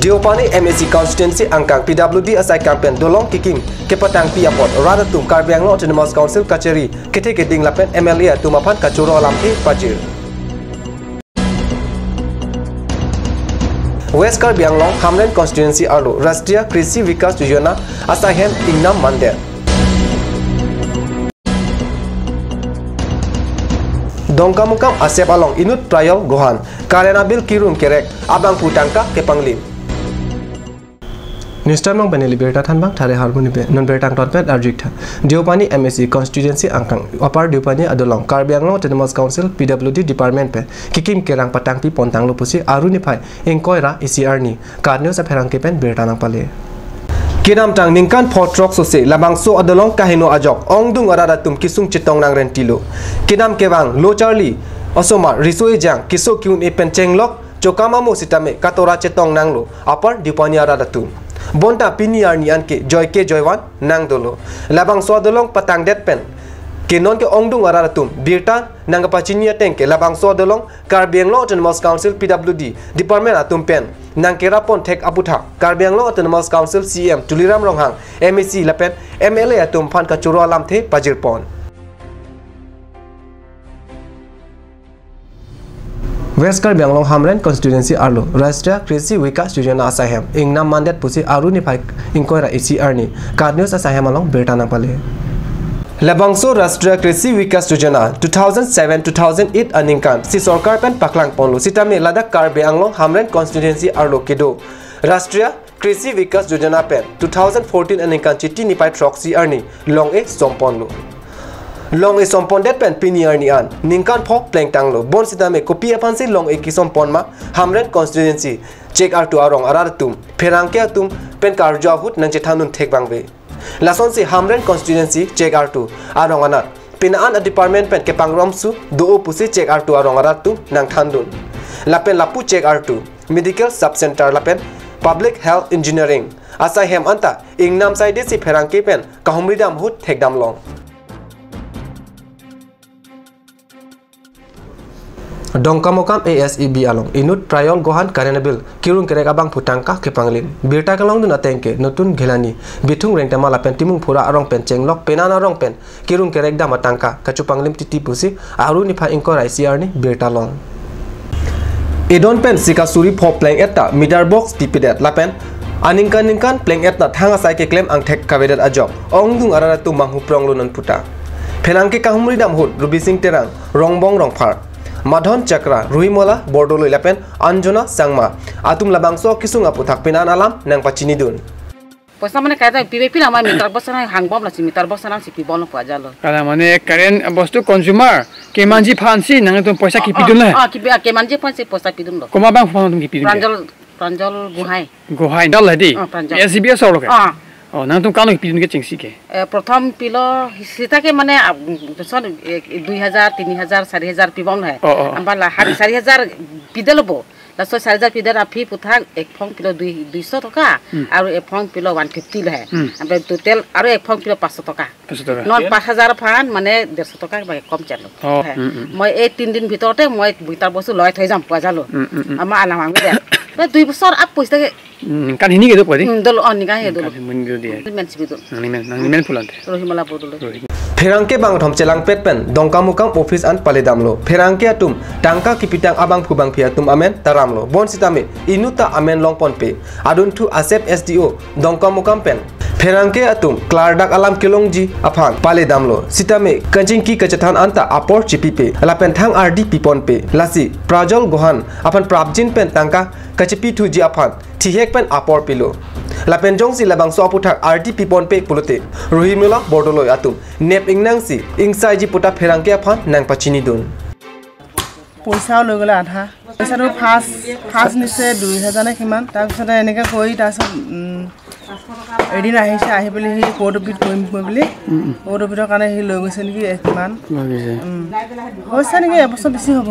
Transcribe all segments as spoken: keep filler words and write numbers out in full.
Deopani M A C constituency angkang P W D asai kampen dolong kekim kepatangpi apot rat atum Karbi Anglong Autonomous Council kachari kethe keding lapen M L A atum aphan kachoro alamthe pajir. West Karbi Anglong Hamren constituency arlo Rashtriya Krishi Vikas Yojana asai hem ingnam mandet. Dongkamukam asep along inut Prayol Gohan current abill kirung kerek abangphu tangka kepanglim. News time nong pen ili birta thanbang thare harmoni pe non birta tangton pen arjik tha. Deopani M A C constituency angkang Upper Deopani adolong Karbi Anglong Autonomous Council P W D department pen kekim kerang patangpi pontanglo pusi aru niphai ingkoi ra isi arni KAT News apherangke pen birta nangpale. Kedamtang ningkan pho throksi labangso adolong kaheno ajok ongdung arat atum kesung chetong nangrentilo. Kedam kevang lo charli, osomar riso ejang keso ke-un-e pen chenglok chokam amo sitame katora chetong nanglo Upper Deopani arat atum. Bonta pini arni anke joike joivan nangdolo. Labangso adolong patangdet pen ke non ke ongdung arat atum birta nangkapachini ateng ke labangso adolong Karbi Anglong Autonomous Council P W D department atum pen nangkerap pon thek aputhak Karbi Anglong Autonomous Council C E M Tuliram Ronghang, M A C lapen M L A atum aphan kachoro alamthe pajir pon. West Karbi Anglong Hamren constituency arlo Rashtriya Krishi Vikas Yojana asai hem ingnam mandet pusi aru niphai ingkoi ra isi arni KAT News asai hem along birta nangpale. Labangso Rashtriya Krishi Vikas Yojana two thousand seven two thousand eight aningkan si sorkar pen paklang ponlo sitame ladak Karbi Anglong Hamren constituency arlo kedo Rashtriya Krishi Vikas Yojana pen two thousand fourteen aningkan Chiti niphai throksi arni long-e somponlo. Long-e sompondet pen pini arni an ningkan pho plengtanglo. Bonsitame kopi aphansi long-e kesompon ma Hamren constituency chek artu arong arat atum pherangke atum pen karju ahut nangchethandun thek bangve. Lasonsi Hamren constituency chek artu arong anat pini an a department pen kepangromsu do-o pusi chek artu arong arat atum nangthandun. Lapen lapu chek artu, medical sub center lapen public health engineering asai hem anta ingnam saidesi pherangke pen kahumri dam ahut thekdam long. Dongkamukam A S E B along inut Prayol Gohan current bill kirung kerek abangphu tangka kepanglim. Birta kelongdun ateng ke Notun Ghelani, Bithung Rengtama lapen Timung Phura arong pen chenglok penan arong pen kirung kerek dam atangka kachepanglim titi pusi aru niphai ingkoi ra isi arni birta long. Edon pen sika suri pho pleng-et ta meter box pipedet lapen aningkan ningkan pleng-et ta thang asai keklem angthek kavedet ajok ongdung arat atum manghu pronglo non puta. Pherangke kahumri dam ahut Rubi Sing Terang, Rongbong Rongphar, Madhon Chakra, Ruhimola Bordoloi lapen Anjona Sangma atum labangso kesung aputhak penan alam nangpachinidun. Poisa mane kaita pipe pina ma meter box na hangbom lasi meter box na si pibom lo pu ajalo. Kalang mane current bostu consumer kemanji aphansi nangtum poisa kipidun la. Ah, kipi, ah, kemanji aphansi poisa pidunlo. Komat abangphu aphan nangtum kipidun ke? Pranjal, Pranjal Gohai. Gohai dal hadi. Ah, Pranjal. S B S oro ke? Ah. Oh, nangtum kano kipidun ke chengsi ke? Eh, prothom pilo sita ke mane, ah, son, eh, dui hajar, tini hajar, sari hajar pibom he. Oh, oh. Ambala hari sari hajar pidelo bo. Laso sari hajar pidet aphi puthak ek phong pilo dui, duiso toka, hmm, aru ek phong pilo one fifty lo he. Hmm. Ampe total aru ek phong pilo panchso toka. Panchso toka. Non panch hajar aphan mane derso toka ba kom chalo. Oh, he. Hmm, hmm. Moi ei tin din bhitor te moi meter box loi thoi jam pu ajalo. Hmm, hmm, hmm. Ama alam ang de. Ba dui bosor ap poisa ke. Hmm, kan hini ke do padi? Hmm, dolo on ni kan he dolo. Kan hini do dia. Men si do. Nangli men, nangli men pulang te. Rohimola Bordoloi. Pherangke bangthom chelangpet pen Dongkamukam office an paledamlo. Pherangke atum tangka kipitang abangphu bangphi atum amen taramlo. Bonsitame inut ta amen longponpe. Adunthu asep S D O Dongkamukam pen pherangke atum klardak alam kelongji aphan paledamlo. Sitame kachingki kachethan anta apor chipipe. Lapen thang ardi piponpe. Lasi Prajol Gohan aphan prapjin pen tangka kachipithuji aphan thihek pen apor pilo. Lapen jongsi labangso aputhak ardi piponpe pulote Rohimola Bordoloi atum nep ingnangsi ingsaiji puta pherangke aphan nangpachinidun. পইচাও লৈ গ'লে আধা। পইচাটো first, first নিছে দুই হাজাৰ নে কিমান, তাৰপিছতে এনেকৈ কৰি তাৰপিছত, উম, এদিন আহিছে, আহি পেলাই সি কোৰ্ট অফিচ কৰিম কৈ বুলি, উম, উম। কোৰ্ট অফিচৰ কাৰণে সি লৈ গৈছে নেকি এক কিমান। লৈ গৈছে। উম। হৈছে নেকি, এবছৰ বেছি হ'ব।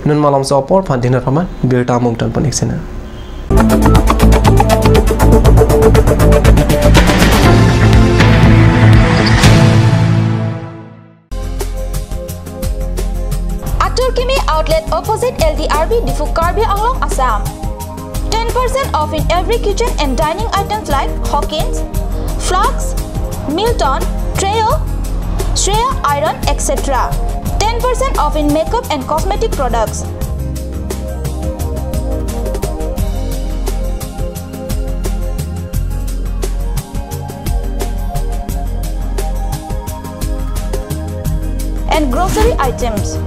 Nun malomso apor aphan dinner paman birta mungtan panik sena. Atur Kimi Outlet, opposite L D R B, Diphu, Karbi Anglong, Assam. Ten percent off in every kitchen and dining items like Hawkins, flasks, Milton, Trio, Shreya iron, et cetera. Ten percent off in makeup and cosmetic products. And grocery items.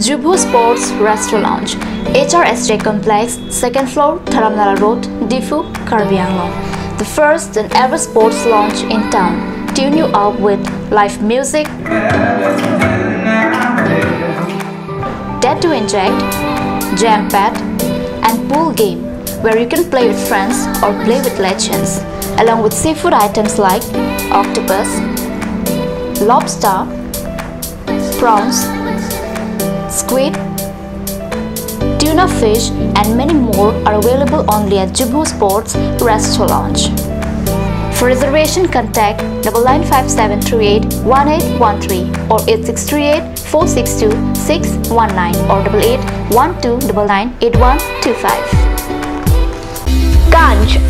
Jubhu Sports Restaurant Lounge, H R S J Complex, second floor, Dharamnala Road, Diphu, Karbi Anglong. The first and ever sports lounge in town. Tune you up with live music, Dead to Inject, Jam Pad, and pool game, where you can play with friends or play with legends, along with seafood items like octopus, lobster, prawns, squid, tuna fish, and many more are available only at Jubhu Sports Restaurant Lounge. For reservation, contact double nine five seven three eight one eight one three or eight six three eight four six two six one nine or double eight one two double nine eight one two five. Ganj.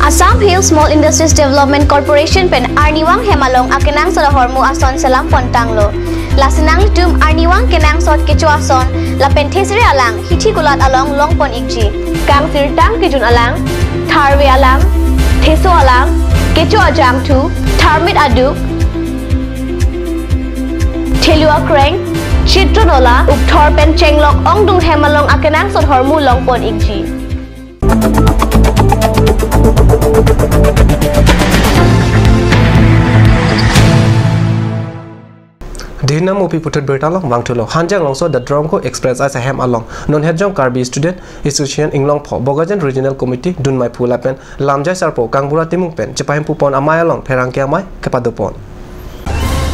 Assam Hill Small Industries Development Corporation pen arnivang hem along akenangsot ahormu ason selam pontanglo. Lasi nanglitum arnivang kenangsot kecho ason lapen thesere alang hithi kulat along longpon ikji. Kangsirtang kejun alang, tharve alang, theso alang, kecho ajangthu, tharmit aduk, thelu akreng, chitro nola, ukthor pen chenglok ongdung hem along akenangsot ahormu longpon ikji. Dei, namo pi puthot birta along vangthulo. Hanjanglong so the Dromko Express asai hem along non Hejong Karbi Student Association Inglongpho Bokajan Regional Committee dunmai phu lapen lamjai sarpo Kangbura Timung pen chepahemphu pon amei along pherangke amei kepado pon.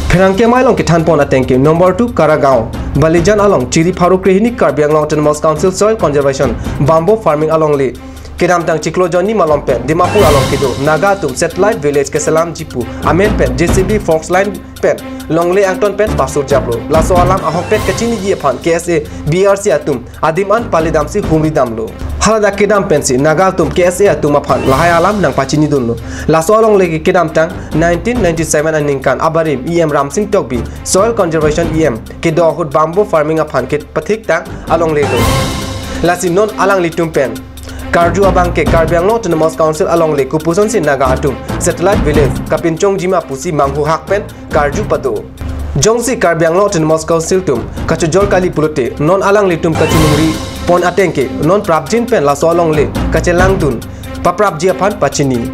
Pherangke amei along kethan pon ateng ke number two Karagaon Balijan along chiri pharo krehini Karbi Anglong Autonomous Council Soil Conservation Bamboo Farming alongle kedamtang chiklo jonni malom pen Dimapur along kedo Naga atum Satellite Village keselamji pu amen pen J C B fork line pen longle angton pen pasur japlo. Laso alam ahokpet kachiniji aphan K S A, B R C atum adim an pali damsi humri damlo. Haladak kedam pensi Naga atum K S A atum aphan lahai alam nangpachini dunlo. Laso alongle ke kedamtang nineteen ninety-seven aningkan abarim E M Ramsing Tokbi, Soil Conservation E M, kedo ahut bamboo farming aphan kepathik tang alongle lo. Lasi non alanglitum pen karju abang ke Karbi Anglong Autonomous Council alongle kopusonsi Naga atum Satellite Village kapinchongji ma pusi manghu hak pen karju pado. Jongsi Karbi Anglong Autonomous Council atum kachojor kali pulote non alanglitum kachiningri pon ateng ke non prapjin pen laso alongle kachelang dun paprapji aphan pachini.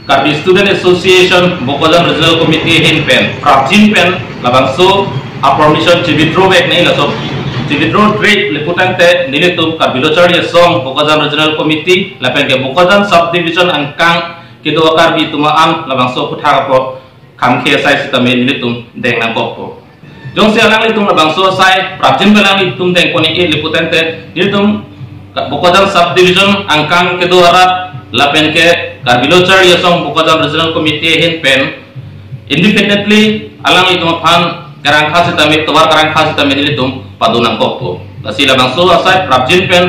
Karbi Student Association Bokajan Regional Committee ahin pen prapjin pen labangso a-permission chi-withdraw vek nangji, laso chi-withdraw trade leputangte nelitum Karbi Lo Charli Asong Bokajan Regional Committee lapen ke Bokajan Subdivision angkang kedo Karbi atum an labangso aphuthak apot khangkhe asai sitame nelitum deng nangkokpo. Jongsi alanglitum labangso asai prapjin pen alanglitum dengpon-ik leputangte nelitum Bokajan Subdivision angkang kedo arat lapen ke Karbi Lo Charli Asong Bokajan Regional Committee ahin pen independently alanglitum aphan kerangkha sitame, tovar kerangkha sitame nelitum pado nangkokpo. Lasi labangso asai prapjin pen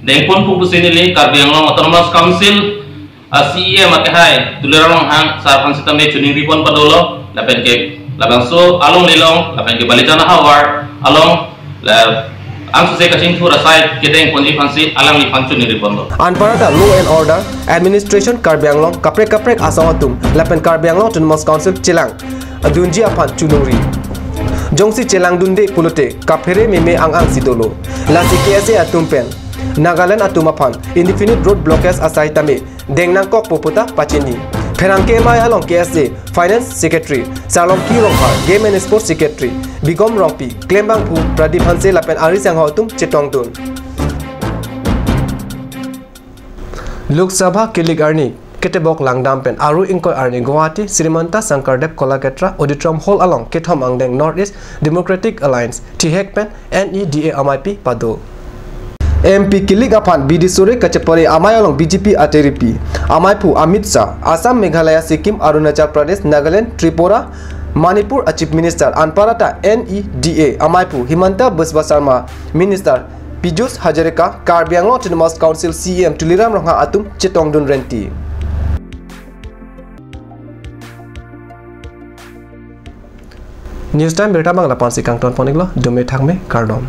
dengpon pu pusi neli Karbi Anglong Autonomous Council a-C E M akehai Tuliram Ronghang sar aphan sitame chiningri pon padolo, lapen ke labangso alongle along, lapen ke Balijan ahavar along, la, angsose kachingthur asai kedengponji aphansi alangliphan chiningri ponlo. Anparta law and order, administration, Karbi Anglong kaprek kaprek asong atum lapen Karbi Anglong Autonomous Council chelang dunji aphan chiningri. Jongsi chelang dunde pulote kaphere meme ang-angsi dolo. Lasi K S A atum pen Nagaland atum aphan indefinite road blockage asai tame deng nangkokpo pu ta pachini. Pherangke amei along K S A Finance Secretary Sarlongki Rongphar, Game and Sports Secretary Bigom Rongpi, Klembangphu Pradip Hanse lapen ari sangho atum chetongdun. Lok Sabha kilik arni ketebok langdam pen Aru ingkoi arni Guwahati Srimanta Sankardev Kalakshetra Auditorium Hall along kethom angdeng North East Democratic Alliance thihek pen N E D A ameipi pado. M P kilik aphan bidi sore kachepare amei along B J P ateripi, ameiphu Amit Shah, Assam, Meghalaya, Sikkim, Arunachal Pradesh, Nagaland, Tripura, Manipur a Chief Minister, anparta N E D A ameiphu Himanta Biswa Sarma, Minister Piyush Hazarika, Karbi Anglong Autonomous Council C E M Tuliram Ronghang atum chetongdun renti. News Time birta abang lapu-ansi kangton pon-iklo, dome thakme, kardom.